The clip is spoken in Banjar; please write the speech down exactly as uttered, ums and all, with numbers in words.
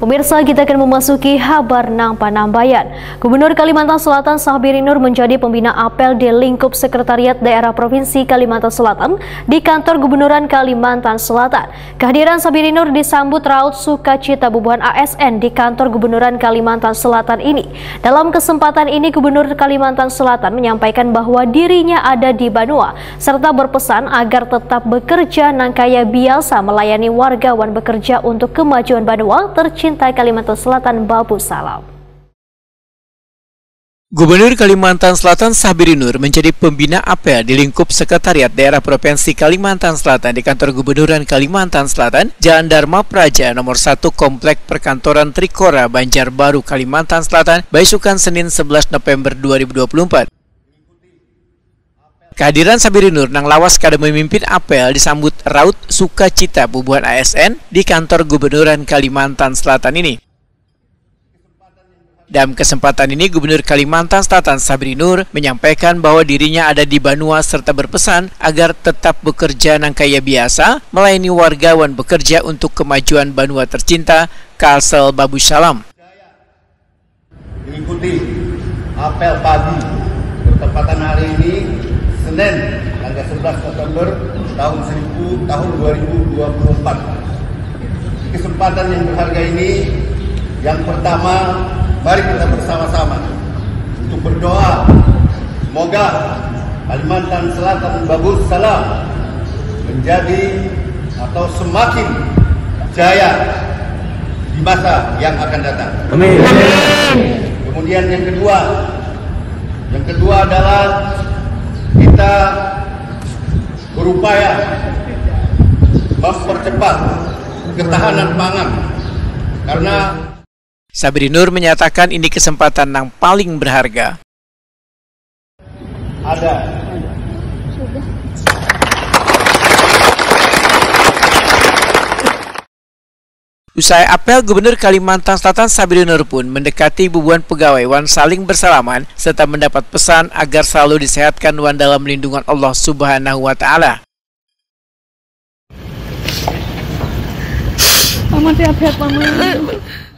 Pemirsa, kita akan memasuki habar nang panambayan. Gubernur Kalimantan Selatan Sahbiri Nur menjadi pembina apel di lingkup Sekretariat Daerah Provinsi Kalimantan Selatan di Kantor Gubernuran Kalimantan Selatan. Kehadiran Sahbiri Nur disambut raut sukacita bubuhan A S N di Kantor Gubernuran Kalimantan Selatan ini. Dalam kesempatan ini, Gubernur Kalimantan Selatan menyampaikan bahwa dirinya ada di banua serta berpesan agar tetap bekerja nang kaya biasa melayani warga wan bekerja untuk kemajuan banua tercinta Kalimantan Selatan. Babu salam. Gubernur Kalimantan Selatan Sahbiri Nur menjadi pembina apel di lingkup Sekretariat Daerah Provinsi Kalimantan Selatan di Kantor Gubernuran Kalimantan Selatan, Jalan Dharma Praja nomor satu, Komplek Perkantoran Trikora, Banjarbaru, Kalimantan Selatan, baisukan Senin sebelas November dua ribu dua puluh empat. Kehadiran Sahbiri Nur nang lawas kada memimpin apel disambut raut sukacita bubuhan A S N di Kantor Gubernuran Kalimantan Selatan ini. Dalam kesempatan ini, Gubernur Kalimantan Selatan Sahbiri Nur menyampaikan bahwa dirinya ada di banua serta berpesan agar tetap bekerja nang kaya biasa, melayani warga wan bekerja untuk kemajuan banua tercinta, Kalsel. Babu salam. Mengikuti apel pagi bertepatan hari ini, Senin, tanggal sebelas November tahun seribu, tahun dua ribu dua puluh empat. Di kesempatan yang berharga ini, yang pertama, mari kita bersama-sama untuk berdoa, semoga Kalimantan Selatan Babu salam menjadi atau semakin jaya di masa yang akan datang. Amin. Kemudian yang kedua, yang kedua adalah kita berupaya mempercepat ketahanan pangan, karena Sahbiri Nur menyatakan ini kesempatan nang paling berharga. Ada. Usai apel, Gubernur Kalimantan Selatan Sahbiri Nur pun mendekati bubuhan pegawai wan saling bersalaman serta mendapat pesan agar selalu disehatkan wan dalam lindungan Allah Subhanahu wa Ta'ala. Mama tiap head, Mama.